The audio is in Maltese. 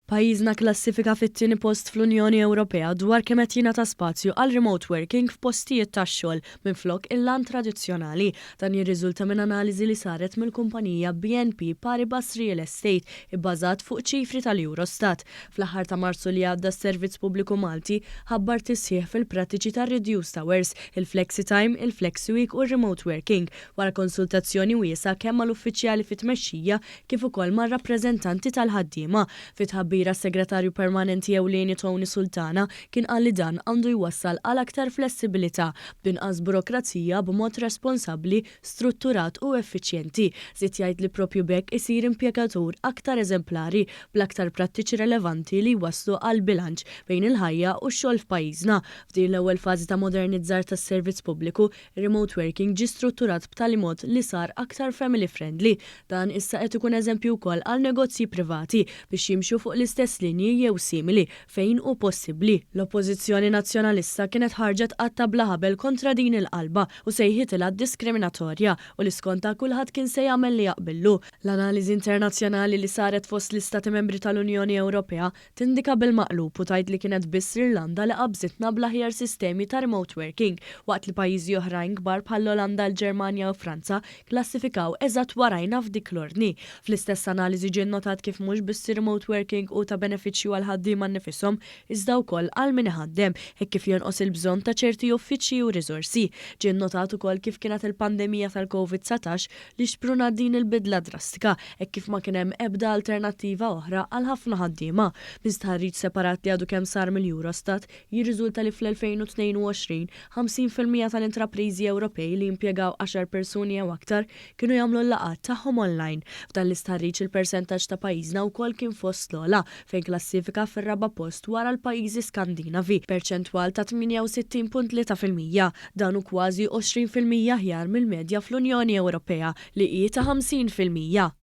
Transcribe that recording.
Pajjiżna klassifika fit-tieni post fl-Unjoni Ewropea dwar kemm qed jingħata spazju għal remote working f'postijiet tax-xogħol minflok il-LAN tradizzjonali. Dan jirriżulta minn analiżi li saret mill-kumpanija BNP Paribas Real Estate ibbażat fuq ċifri tal-Eurostat. Fl-aħħar ta' Marzu li għadda s-Servizz Pubbliku Malti ħabbar tisħiħ fil-prattiċi tar-reduced hours, il-flexi time, il-flexi week u r-remote working wara konsultazzjoni wiesgħa kemm mal-uffiċjali fit-tmexxija kif ukoll mar-rappreżentanti tal-ħaddiema. Fit-tħabbira s-Segretarju Permanenti Ewlieni Tony Sultana kien qal li dan għandu jwassal għal aktar flessibilità, b'inqas burokrazija b'mod responsabbli, strutturat u effiċjenti. Żied jgħid li proprju b'hekk isir impjegatur aktar eżemplari bl-aktar prattiċi relevanti li jwasslu għal bilanċ bejn il-ħajja u x-xogħol f'pajjiżna. F'din l-ewwel fażi ta' modernizzar tas-servizz pubbliku, ir-remote working ġie strutturat b'tali mod li sar aktar family friendly. Dan issa qed ikun eżempju wkoll għal negozji privati biex jimxu fuq l-istess linji jew simili fejn hu possibbli. L-Oppożizzjoni Nazzjonalista kienet ħarġet qatta' bla ħabel kontra din il-qalba u sejħitilha diskriminatorja u li skontha kulħadd kien se jagħmel li jaqbillu. L-analiżi internazzjonali li saret fost l-Istati Membri tal-Unjoni Ewropea tindika bil-maqlub u tgħid li kienet biss l-Irlanda li qabżitna bl-aħjar sistemi ta' remote working, waqt li pajjiżi oħrajn kbar bħall-Olanda, l-Ġermanja u Franza klassifikaw eżatt warajna f'dik l-ordni. Fl-istess analiżi ġie nnotat kif mhux biss ir-remote working hu ta' benefiċċju għall-ħaddiema nnifishom iżda wkoll għal min iħaddem, hekk kif jonqos il-bżonn ta' ċerti uffiċċji u riżorsi. Ġie nnotat ukoll kif kienet il-pandemija tal-Covid 19 li xprunat din il-bidla drastika, hekk kif ma kien hemm ebda alternattiva oħra għal ħafna ħaddiema. Minn stħarriġ separat li għadu kemm sar mill-Eurostat, jirriżulta li fl-2022, 50% tal-intrapriżi Ewropej li jimpjegaw għaxar persuni jew aktar kienu jagħmlu l-laqgħat tagħhom online. F'dan l-istħarriġ il-persentaġġ ta' pajjiżna wkoll kien fost l-ogħla, fejn klassifika fir-raba' post wara l-pajjiżi Skandinavi, b'perċentwal ta' 68.3%. Dan hu kważi 20% aħjar mill-medja fl-Unjoni Ewropea li hi ta' 50%.